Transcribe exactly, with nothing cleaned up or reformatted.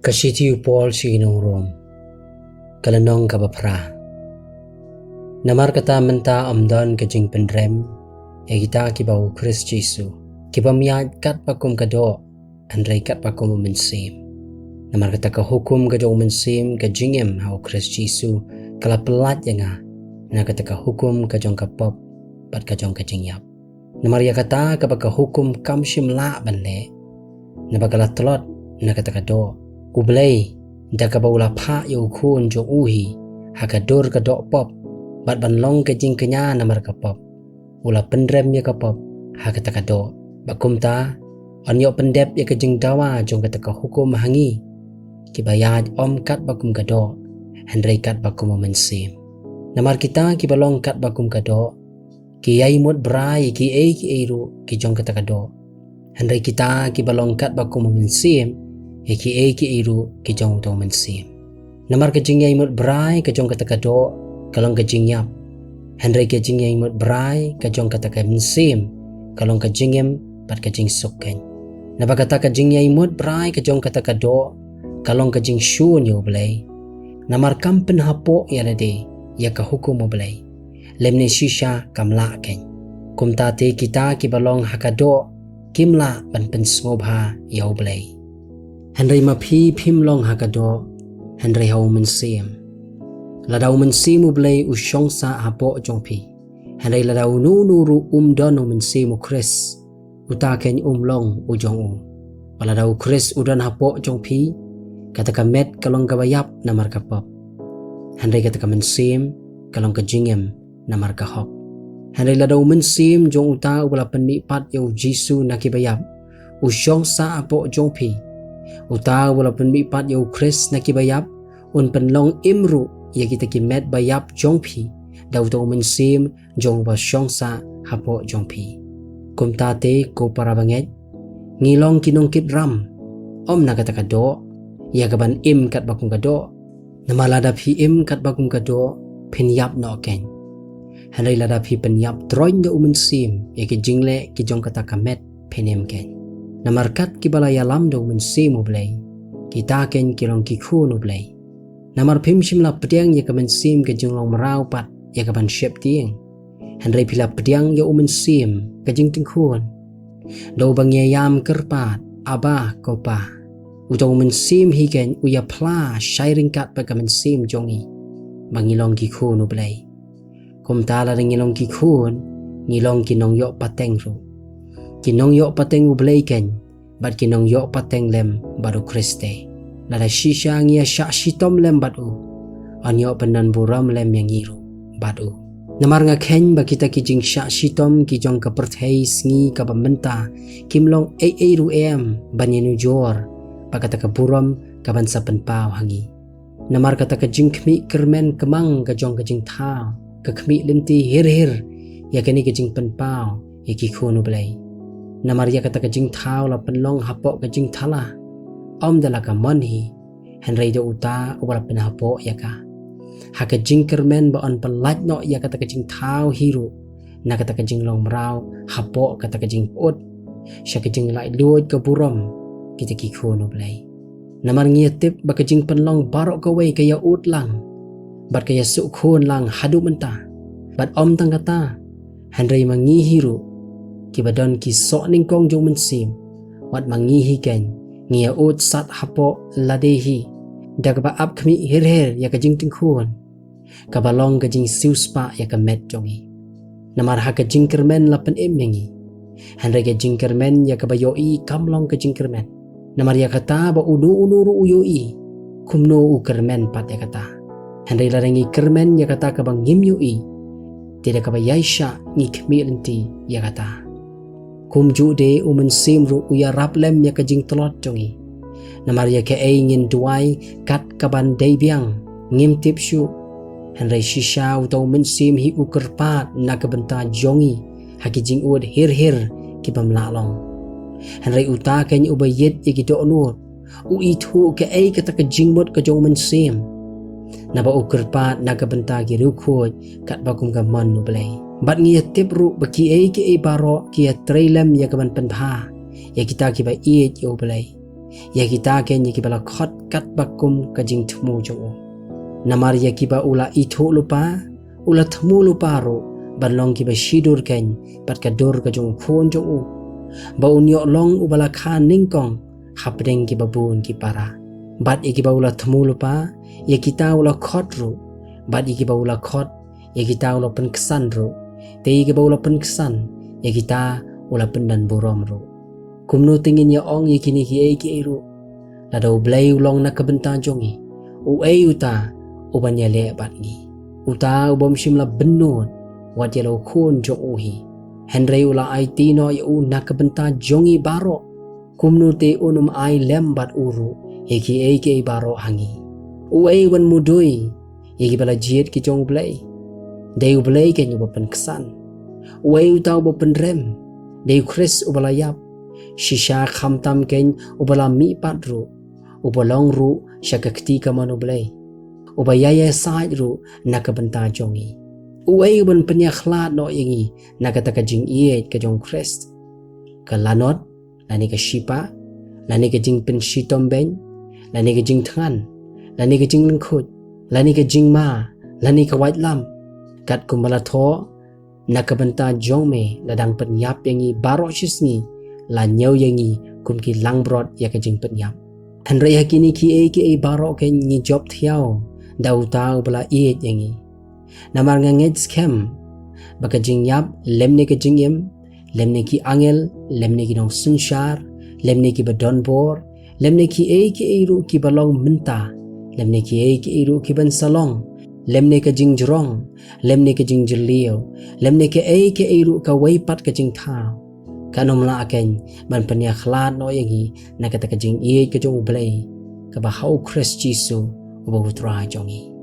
Ka shithi u Paul sha ki nong Rom. Ka lynnong kaba phra. Namar kata mynta ym don ka jingpynrem ïa kita kiba ha u Khrist Jisu, kibym ïaid katba kum ka doh, hynrei katba kum u mynsiem. Namar kata ka hukum ka jong u mynsiem, ka jingim ha u Khrist Jisu, ka la pyllait ïa nga na kata ka hukum ka jong ka pop bad ka jong ka jingïap. Namar ïa kata kaba ka hukum kam shym lah ban leh, naba ka la tlot na kata ka doh, U Blei, da kaba u la phah ïa u Khun jong u hi ha ka dur ka doh pop, bad ban long ka jingkñia namar ka pop, u la pynrem ïa ka pop ha kata ka doh, ba kumta yn ïoh pyndep ïa ka jingdawa jong kata ka hukum ha ngi kiba ïaid ym katba kum ka doh, hynrei katba kum u mynsiem. Namar kita kiba long katba kum ka doh, ki ïai mut brai ïa kiei kiei ruh ki jong kata ka doh. Hynrei kita kiba long katba kum u mynsiem, ïa kiei kiei ruh ki jong uta u mynsiem. Namar ka jingïai mut brai ka jong kata ka doh, ka long ka jingïap. Hynrei ka jingïai mut brai ka jong kata ka mynsiem, ka long ka jingim bad ka jingsuk keiñ. Naba kata ka jingïai mut brai ka jong kata ka doh, ka long ka jingshun ïa U Blei. Namar kam pynhapoh ïa lade ïa ka hukum U Blei, lymne shisha kam lah keiñ. Kumta te kita kiba long ha ka doh kim lah ban pynsngewbha ïa U Blei. Hynrei ma phi phim long ha ka doh, hynrei ha u mynsiem. Lada u mynsiem U Blei u shong sah hapoh jong phi, hynrei lada uno uno ruh um don u mynsiem u Khrist, uta keiñ um long u jong u. Ba lada u Khrist u don hapoh jong phi, kata ka met ka long kaba ïap namar ka pop, hynrei kata ka mynsiem ka long ka jingim namar ka hok. Hynrei lada u mynsiem jong uta uba la pynmihpat ïa u Jisu na kiba ïap u shong sah hapoh jong phi, uta uba la pynmihpat ïa u Khrist na kiba ïap un pynlong im ruh ïa kita ki met ba ïap jong phi da uta u mynsiem jong uba shong sah hapoh jong phi. Kumta te ko para bangeit, ngi long ki nongkit ram, ym na kata ka doh, ïa kaban im katba kum ka doh. Namar lada phi im katba kum ka doh, phin ïap noh keiñ. Hynrei lada phi pynïap droin da u mynsiem ïa ki jingleh ki jong kata ka met, phin im keiñ. Namar kat kiba la ïalam da u mynsiem U Blei, kita keiñ ki long ki khun U Blei. Namar phim shym la pdiang ïa ka mynsiem ka jinglong mraw pat ïa kaban sheptieng, hynrei phi la pdiang ïa u mynsiem ka jingtyngkhun. Da uba ngi ïam kyrpad, Abba, ko Pa. Uta u mynsiem hi keiñ u ïaphla shai ryngkat bad ka mynsiem jong ngi, ba ngi long ki khun U Blei. Kumta lada ngi long ki khun, ngi long ki nongïoh pateng ruh. Ki nongïoh pateng U Blei keiñ, bad ki nongïoh pateng lem bad u Khrist te. Lada shisha ngi ïa shah shitom lem bad u, yn ïoh pyndon burom lem ïa ngi ruh bad u. Namar nga kheiñ ba kita ki jingshah shitom ki jong ka pyrthei sngi kaba mynta kim long ei ei ruh em ban ïanujor bad kata ka burom kaban sa pynpaw ha ngi. Namar kata ka jingkhmih kyrmen kmang ka jong ka jingthaw, ka khmih lynti hir hir ïa kane ka jingpynpaw ïa ki khun U Blei. Namar ïa kata ka jingthaw la pynlong hapoh ka jingthala, ym da la ka mon hi, hynrei da uta uba la pynhapoh ïa ka. Ha ka jingkyrmen ba yn pyllait noh ïa kata ka jingthaw hi ruh na kata ka jinglong mraw hapoh kata ka jingpyut sha ka jinglaitluid ka burom kita ki khun U Blei. Namar ngi ïa tip ba ka jingpynlong baroh kawei ka ïa ud lang bad ka ïa suk khun lang haduh mynta. Bad ym tang kata, hynrei ma ngi hi ruh, kiba don ki soh nyngkong jong u mynsiem, wat ma ngi hi keiñ, ngi ïa ud sat hapoh lade hi da kaba ap khmih hir hir ïa ka jingtyngkhun, kaba long ka jingsiewspah ïa ka met jong ngi. Namar ha ka jingkyrmen la pynim ïa ngi, hynrei ka jingkyrmen ïa kaba ïohi kam long ka jingkyrmen. Namar ïa kata ba uno uno ruh u ïohi, kumno u kyrmen pat ïa kata? Hynrei lada ngi kyrmen ïa kata kaba ngim ïohi, te da kaba ïaishah ngi khmih lynti ïa kata. Kumjuh de u mynsiem ruh u ïarap lem ïa ka jingtlot jong ngi. Namar ïa kaei ngin duwai kat kaban dei biang, ngim tip shuh. Hynrei shisha uta u mynsiem hi u kyrpad na ka bynta jong ngi ha ki jingud hir hir kibym lah long. Hynrei uta keiñ uba ïit ïa ki dohnud, u ithuh kaei kata ka jingmut ka jong u mynsiem. Naba u kyrpad na ka bynta ki riewkhuid katba kum ka mon U Blei. Bad ngi ïa tip ruh ba kiei kiei baroh ki ïa trei lem ïa kaban pynbha ïa kita kiba ïeit ïa U Blei, Ïa kita keiñ ïa kiba la khot katba kum ka jingthmu jong u. Namar ïa kiba u la ithuh lypa, u la thmu lypa ruh, ban long kiba shidur keiñ bad ka dur ka jong u Khun jong u, ba un ïoh long uba la kha nyngkong hapdeng kiba bun ki para. Bad ïa kiba u la thmu lypa, ïa kita u la khot ruh, bad ïa kiba u la khot, ïa kita u la pynksan ruh, te ïa kiba u la pynksan, ïa kita u la pyndonburom ruh. Kumno te ngin ïa ong ïa kine kiei kiei ruh? Lada U Blei u long na ka bynta jong ngi, uei uta uban ïaleh bad ngi? Uta u bym shym la bynnud, wat ïa la u Khun jong u hi. Hynrei u la aiti noh ïa u na ka bynta jong ngi baroh. Kumno te un ym ai lem bad u ruh ïa kiei kiei baroh ha ngi? Uei uban mudui ïa kiba la jied ki jong U Blei? Dei U Blei keiñ uba pynksan. Uei uta uba pynrem? Dei U Khrist uba la ïap. Shisha khamtam keiñ uba la mihpat ruh, uba long ruh sha ka kti kamon U Blei, uba ïai ïasaid ruh na ka bynta jong ngi. Uei uban pynïakhlad noh ïa ngi na kata ka jingïeit ka jong U Khrist? Ka lanot, lane ka shipa, lane ka jingpynshitom beiñ, lane ka jingthngan, lane ka jinglyngkhuid, lane ka jingma, lane ka waitlam? Katkum ba la thoh, na ka bynta jong me la dang pynïap ïa ngi baroh shisngi, la ñiew ïa ngi kum ki langbrot ïa ka jingpynïap. Hynrei ha kine kiei kiei baroh keiñ ngi jop thiaw da uta uba la ïeit ïa ngi. Namar nga ngeit skhem ba ka jingïap, lymne ka jingim, lymne ki angel, lymne ki nongsynshar, lymne kiba don bor, lymne kiei kiei ruh kiba long mynta, lymne kiei kiei ruh kiban sa long, lymne ka jingjrong, lymne ka jingjylliew, lymne kiei kiei ruh kawei pat ka jingthaw, kan ym lah keiñ ban pynïakhlad noh ïa ngi na kata ka jingïeit ka jong U Blei, kaba ha U Khrist Jisu, uba U Trai jong ngi.